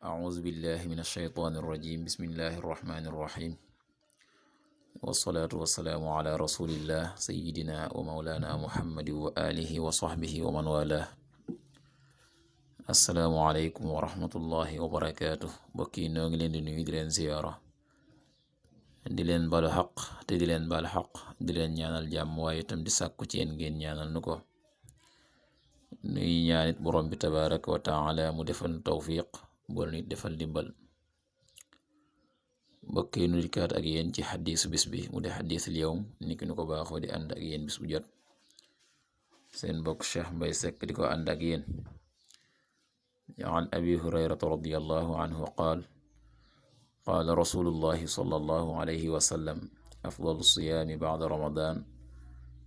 أعوذ بالله من الشيطان الرجيم بسم الله الرحمن الرحيم والصلاة والسلام على رسول الله سيدنا ومولانا محمد وآله وصحبه ومن والاه السلام عليكم ورحمة الله وبركاته bokki noo ngi leen di nuyu di leen ziyaara di leen balu xaq te di leen bal xaq di leen ñaanal jàmm waaye itam di sàkku ci yéen ngeen ñaanal nu ko nuy ñaanit borom bi tabaraka wa taala mu defal tawfiq bool nit defal dimbal mbokk yi nu dikkaat ak yéen ci xadiisu bis bi mu de xadiisul yawm niki nu ko baaxoo di ànd ak yéen bis bu jot seen mbokk Cheikh Mbaye Seck di ko ànd ak yéen an abi hurayrata radiyallahu anhu qaal qaala rasulullahi sallallahu alayhi wa sallam afdalu siyaami ba'da ramadan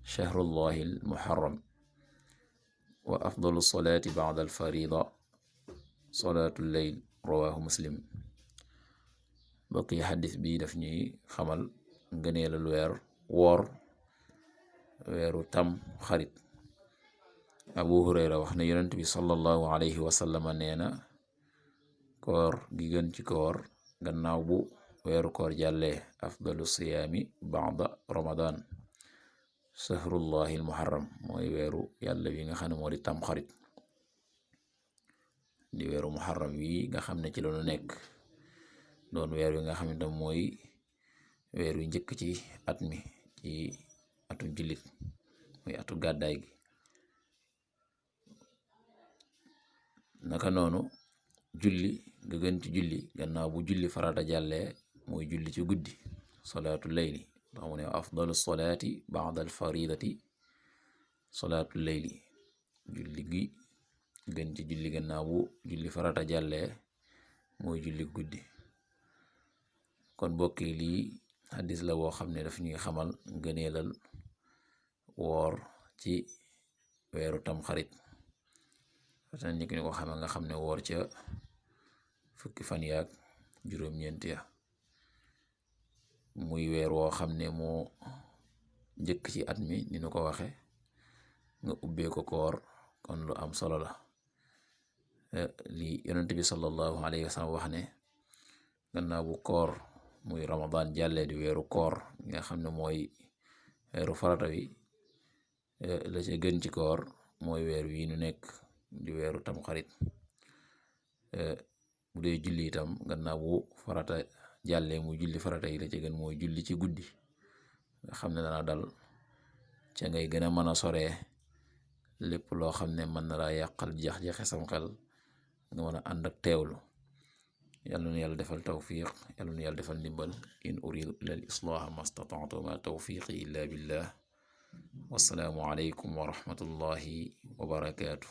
shahrullahi almuharram wa afdalu salaati ba'da alfarida salaatul layl rawaahu muslim mbokk yi xadis bi daf ñuy xamal ngëneelal weeru tam xarit abu hurayra wax na yonent bi sallallahu alayhi wa sallama nee na koor gi gën ci koor gannaaw bu weeru koor jàllee afdalu siyaami ba'da ramadan shahrullahi almuharram mooy weeru yàlla wi nga xam ne moo di tam xarit di weeru muharram wi nga xam ne ci lañu nekk doon weer wi nga xam ne tam mooy weer wi njëkk ci at mi ci atu jullit muy atu gàddaay gi naka noonu julli ga gën ci julli gannaaw bu julli farata jàllee mooy julli ci guddi salaatu layli ndax mu ne afdalu salaati ba'da al faridati salaatu layli julli gi gën ci julli gannaaw bu julli farata jàllee mooy julli guddi kon mbokk yi lii xaddis la boo xam ne daf ñuy xamal ngëneelal woor ci weeru tamxarit fatan ñi ko xame nga xam ne woor ca fukki fan yaag juróom-ñeent ya muy weer woo xam ne moo njëkk ci at mi ni nu ko waxe nga ubbee ko koor kon lu am solo la li yonent bi sallallahu alayhi wa sallam wax ne gannaaw bu koor muy ramadan jàllee di weeru koor nga xam ne mooy weeru farata wi la ca gën ci koor mooy weer wi nu nekk di weeru tamxarit bu dee julli itam gannaaw bu farata jàllee muy julli farata yi la ca gën mooy julli ci guddi nga xam ne dana dal ca ngay gën a mën a soree lépp loo xam ne mën na laa yàqal jax-jaxe sam xel nga mën a ànd ak teewlu yàlla na yàlla defal tawfiq yàlla na yàlla defal ndimbal in uridu illa al islaha ma stata'tu ma tawfiqi illa billah wassalaamu alaykum wa rahmatullahi wa barakaatu